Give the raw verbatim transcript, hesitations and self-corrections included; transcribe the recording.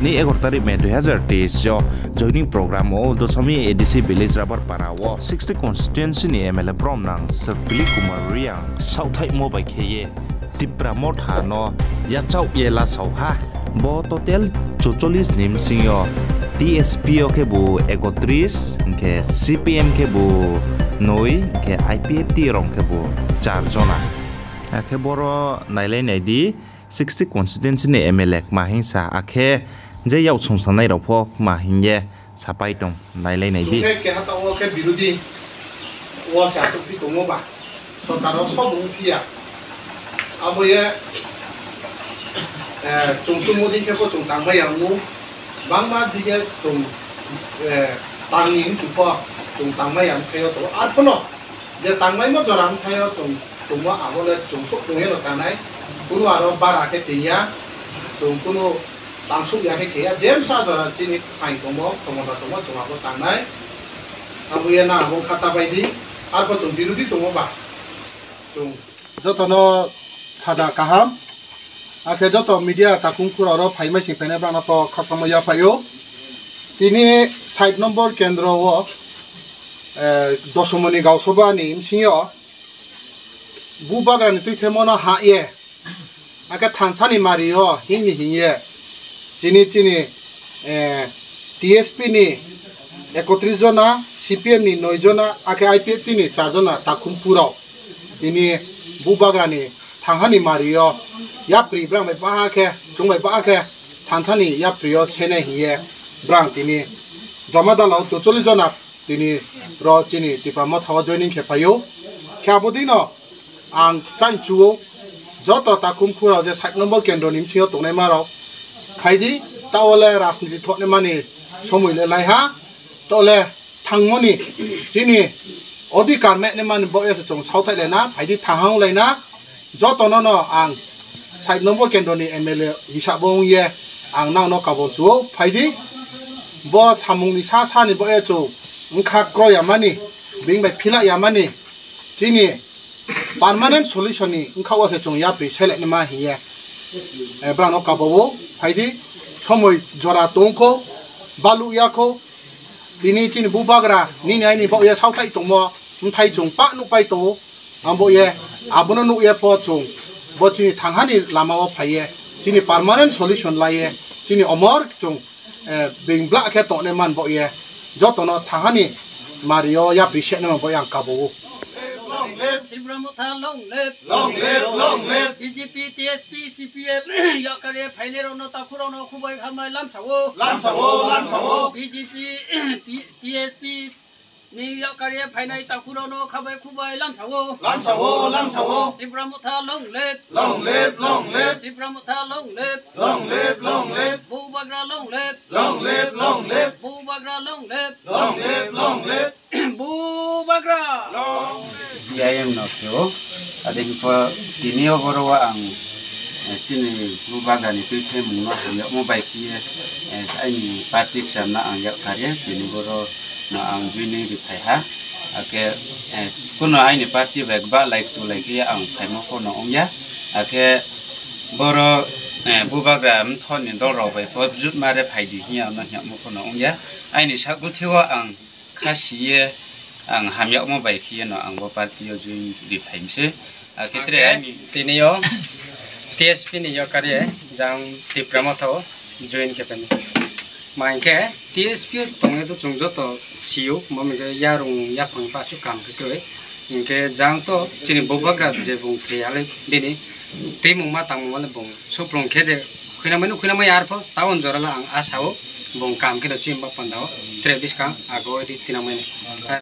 Ni egaro tarik May dui hazar teis yo joining program wo Dosomi A D C village Rabar Para wo sixty constituency ni M L A bromnang Sir Philip Kumar Reang saohthaihmo bai khe ye Tipra Motha no yachaoh ye lasao ha. Bo total chuchollis ni bsing yo T S P yo khebu ekotris, hing khe C P M khebu noi, hing khe I P F T rao khebu char jona. Akhe boro nailai nai di, sixty constituency ni M L A kma hingsa, akhe je yak sungsnangnai rao pho kma hing ye sapai tong, nailai nai di. Chung khe keha taoh wo khe birodhi wo se achouhphi tongmo ba, sorkar wo sobo ongphi ya. Abo ye, chung chungmo dei khe pho chung tangmai ya ong ou, bangma dei khe chung tang ni mchu pho chung tangmai ya ongphai yo tong ou. Arphuh no je tangmaimo jora ongphai yo tong, tongmo abo le chung souh tong ye no tangnai, kuno aro bara khe tong ya, chung kuno tangsouh ya khe khe ya, jemsa jora chini phaing tongmo, khomota tongmo chung abo tangnai. Abo ye na abo khata bai di, arphuh chung birodhi tongmo ba, chung joto no saja kaham, akhe joto media takhum khura rao phaimai sing phainai brao no pho khakchangmo yaphai ou. Tini sait nombor kendro wo, Dosomoni Gausoba ni bsing yo Bubagra ni tuithemo no hah ye, akhe thansa ni mari yo hing ni hing ye, chini chini T S P ni ekotris jona, C P M ni noi jona, akhe I P F T ni char jona takhum khura rao tini Bubagra ni thangha ni mari yo yapri brang bai baha khe, chung bai baha khe thansa ni yapri yo senai hing ye brang tini joma dala wo chuchollis jona tini ro chini Tipra Motha wo joining khe phai ou. Khe abo dei no ang chaih chu ou, joto takhum khura rao je sait nombor kendro ni bsing yo tongnaima rao, phai di, taoh wo le rajniti thohnaima ni somoi le lai ha, taoh le thangmo ni chini odhikar mehnaima ni baoh ye se chung saohthaih lai na, phai di thanghang lai na, joto no no ang sait nombor kendro ni M L A hisab wo ong ye ang nang no kabo chu ou, phai di, bo samung ni sa sa ni baoh ye chung bkha kroi ya mani, being bai phila ya mani, chini permanent solution ni bkha wo se chung yapri selai naima hing ye brao no kabo ou, phai di, somoi jora tong khou, baluh ya khou, tini chini Bubagra nini aini baoh ye saohthaih tongmo bthai chung pah nuhpai tong ou, ang baoh ye, abo no nuh ye pho chung bo chini thangha ni lama wo phai ye, chini permanent solution lai ye, chini omor chung being blah khe tongnaima ni baoh ye, joto no thangha ni mari yo yapri se naima baoh ye ang kabo ou. Tipra Motha long live, long live, long live. B J P, T S P, C P M, yakari ye phainai rao no, takhu rao no khubai khamai lamsa ou, lamsa ou, lamsa ou. B J P, T S P ni yakari ye phainai takhu rao no khabai khubai lamsa ou, lamsa ou, lamsa ou. Tipra Motha long live, long live, long live. Tipra Motha long live, long live, long live. Bubagra long live, long live, long live. Bubagra long live, long live, long live. Bubagra. T I M no khe ou, ade hing pho tini yo boro wo ang chini Bubagra ni tuithemung no hamyagmo bai khe ye, aini party kcham no ang yakari ye tini boro no ang joining ri phai ha. Akhe kuno aini party bai gbahlai ktulai khe ye ang phaimo pho no ong ya. Akhe boro Bubagra mtho ni dol rao bai pho jutma re phai di hing ye ang no hingmo pho no ong ya. Aini saguthi wo ang khasi ye ang hamyagmo bai khe ye no ang bo party yo join ri phai mi se. Akhe tre tini yo T S P ni yakari ye jang Tipra Motha wo join khe phai mi. Ma hing khe T S P yo tong ye to chung joto si ou, ma hing khe yarung yaphang pasuh kam khe kroi. Hing khe jang to chini Bubagra je bung thoi ya le bini tuimungma tangmungma le bung suprung khe de khuinamai no khuinamai ya, arpho taoh jora le ang asa ou bung kam khe no chini ba panda wo tre buskang ago di tinamai nai.